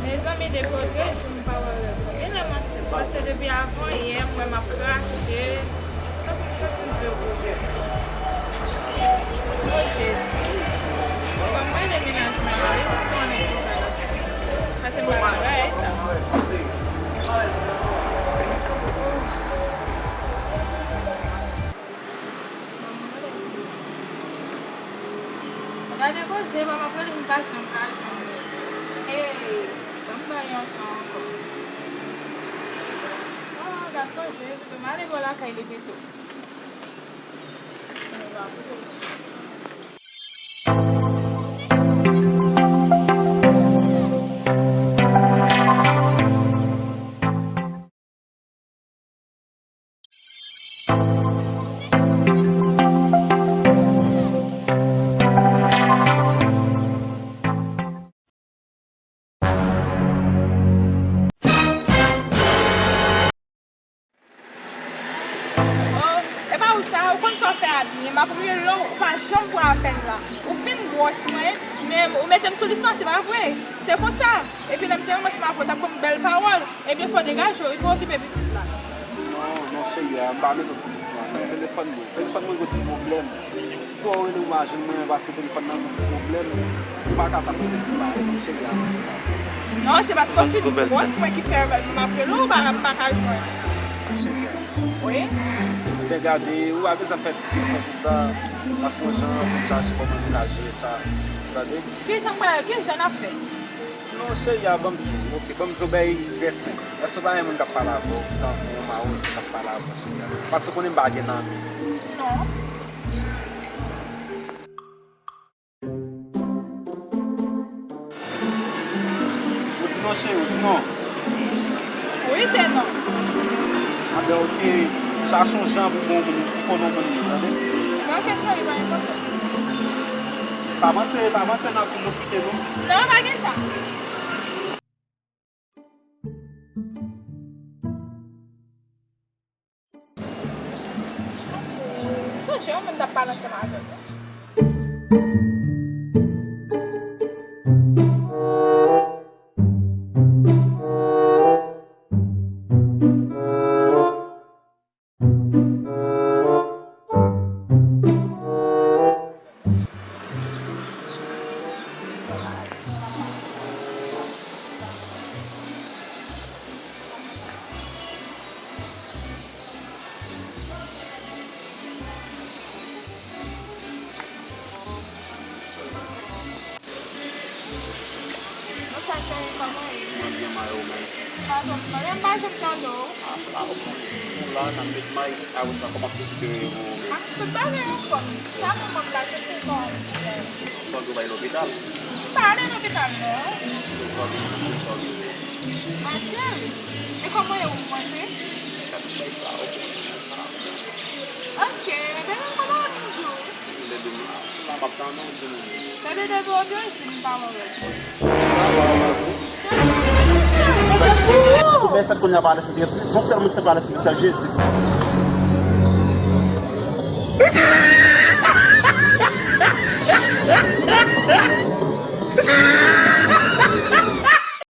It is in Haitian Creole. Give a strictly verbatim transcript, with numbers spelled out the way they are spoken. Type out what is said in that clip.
Mezanmi, depi lòt jou m pa wè rèv mwen. Genlè m ansent, paske depi avan yè m wè m ap krache. Tankou m santi m vle vomit. O Jezi. Fò m rele mennaj mwen la wi pou m konnen kisa l ap fè. Paske m pa nan bagay sa. Gade koze, mama, kote m pa janm ka jwenn li. Ey, ban m bay yon son ankò. Oh, gade koze, Beto, m ale bò lakay li, Beto. Oh, e pa ou sa, ou konn sa w fè a byen. M ap rele w, ou pa janm pran apèl la. Ou fin gwòs mwen, men ou mete m sou lis pa, se pa vre. Se konsa. Epi lè m te ranmase m avè w, w t ap ban m bèl pawòl. Ebyen, fò w degaje w wi pou w okipe pitit la. Non, non, cheri a, m pa mete w sou lis lan, non. Telefòn mwen, telefòn mwen gen ti pwoblèm. Si w rele w pa jwenn mwen, paske telefòn nan gen ti pwoblèm. Ou pa ka t ap rele m pa, non, cheri a, non, sa. Non, se paske w fin gwòs mwen ki fè m ap rele w, m pa, m pa ka jwenn. Cheri a. Wi. Ebyen, gade, ou pa bezwen fè diskisyon pou sa. N ap fè yon jan pou n chache kòman nou ka jere sa. Tande? Kijan m pral, kijan n ap fè? Non, cheri a, ban m di w, oke, ban m di w, bagay trè senp. Èske w pa renmen moun k ap pale avè w, tankou yon mawozo k ap pale avè w, cheri a? Paske w konnen m pa gen nan men. Non. Ou di non, cheri, ou di non. Wi, se non. Anben, oke, chache yon jan pou bon moun, pou konnen yon moun li, tande? Anben, oke, cheri, pa gen pwoblèm. Pa panse, pa panse n ap vin nou kite nou. Non, pa gen sa. Sonje yon moun t ap pale ansanm avè w. Monchè cheri, kòman w ye? Mwen byen, Mayo, ou menm? Sa tonton, men m pa janm tande w. A, a, ou konnen, nou la, n ap met may, apre sa, kòman pou rekipere yo? A, tout bagay anfòm. Sa manman m la, se te kòman? Sa w dwe bay lopital? M pa ale lopital, non. Sa w dwe, sa w dwe. A, cheri, e kòman w ye, ou manje? Gade bay sa, ou konnen. Oke, men bebe, m kontan wè m di w. Bebe, m la, m ap tann ou, di m. Bebe, depi w byen, di m pa move. Tout bèl sa kounye a pa lèse Jezi. Yon sèl moun ki fè pa lèse Jezi.